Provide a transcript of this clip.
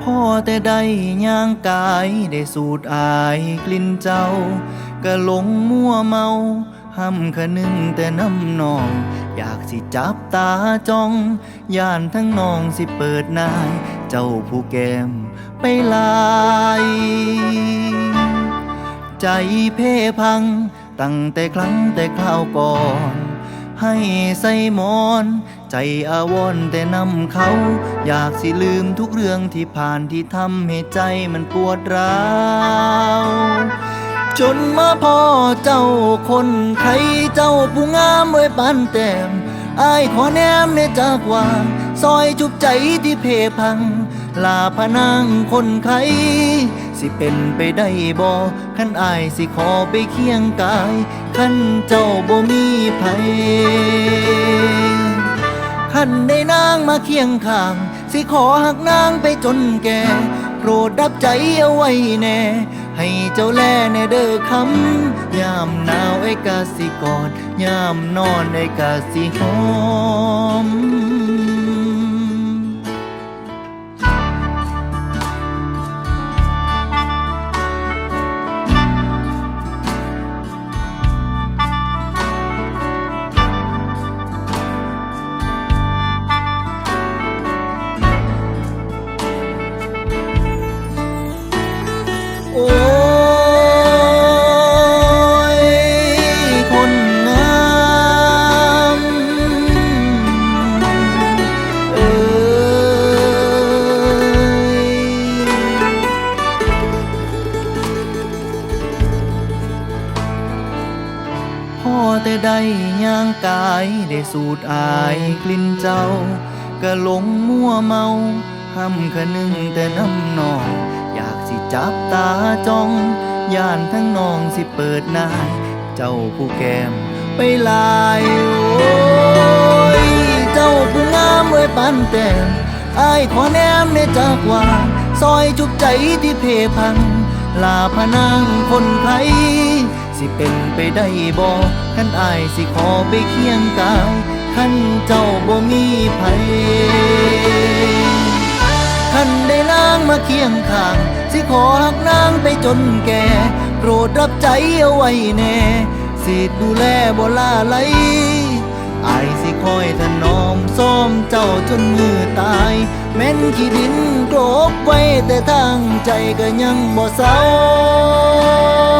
ພໍແຕ່ໄດ້ຍ່າງກາຍ ໄດ້ສູດອາຍກິ່ນເຈົ້າ ກະຫຼົງມົວເມົາ ຮ່ຳຄະນຶງແຕ່ນຳນ້ອງ ຢາກຊິຈັບຕາຈ້ອງ ຢ້ານທັງນ້ອງຊິເປີດໜ້າຍ ເຈົ້າຜູ້ແກ້ມໄປຫຼາຍ ໃຈເພພັງ ຕັ້ງແຕ່ຄັ້ງແຕ່ຄາວກ່ອນ ໃຫ້ໃສ່ໝອນ ໃຈອາວອນແຕ່ນຳເຂົາ ຢາກຊິລືມທຸກເລື່ອງທີ່ຜ່ານ ທີ່ທຳໃຫ້ໃຈມັນປວດຮ້າວ ຈົນມາພໍ້ເຈົ້າຄົນໄຄ ເຈົ້າຜູ້ງາມເອີຍປານແຕ້ມ ອ້າຍຂໍແນມແດ່ຈັກວ່າ ຊ່ອຍຊຸບໃຈທີ່ເພພັງ ລາພະນາງຄົນໄຄ ຊິເປັນໄປໄດ້ບໍ່ ຄັນອ້າຍຊິຂໍໄປຄຽງກາຍ ຄັນເຈົ້າບໍ່ມີໃຜ ຄັນໄດ້ນາງມາຄຽງຂ້າງ ຊິຂໍຮັກນາງໄປຈົນແກ່ ໂປດດັບໃຈເອົາໄວ້ແດ່ ໃຫ້ເຈົ້າແລແດ່ເດີຄຳ ຍາມໜາວອ້າຍກະຊິກອດ ຍາມນອນອ້າຍກະຊິຫອມ. ໂອ້ຍ ຄົນງາມເອີຍ ພໍແຕ່ໄດ້ຍ່າງກາຍ ໄດ້ສູດອາຍກິ່ນເຈົ້າ ກະຫຼົງມົວເມົາ ຮ່ຳຄະນຶງແຕ່ນຳນ້ອງ ຢາກຊິຈັບຕາຈ້ອງ ຢ້ານທັງນ້ອງຊິເປີດໜ້າຍ ເຈົ້າຜູ້ແກ້ມໄປຫຼາຍ ໂອ້ຍ ເຈົ້າຜູ້ງາມເອີຍປານແຕ້ມ ອ້າຍຂໍແນມແດ່ຈັກວ່າ ຊ່ອຍຊຸບໃຈທີ່ເພພັງ ລາພະນາງຄົນໄຄ ຊິເປັນໄປໄດ້ບໍ່ ຄັນອ້າຍຊິຂໍໄປຄຽງກາຍ ຄັນເຈົ້າບໍ່ມີໃຜ ຄັນໄດ້ນາງມາຄຽງຂ້າງ ຊິຂໍຮັກນາງໄປຈົນແກ່ ໂປດຮັບໃຈເອົາໄວ້ແດ່ ຊິດູແລບໍ່ຫຼ້າໄຫຼ ອ້າຍຊິຄອຍຖະໜອມ ຊອມເຈົ້າຈົນມື້ຕາຍ ແມ່ນຂີ້ດິນກົບໄວ້ແຕ່ທາງໃຈ ກະຍັງບໍ່ເຊົາ.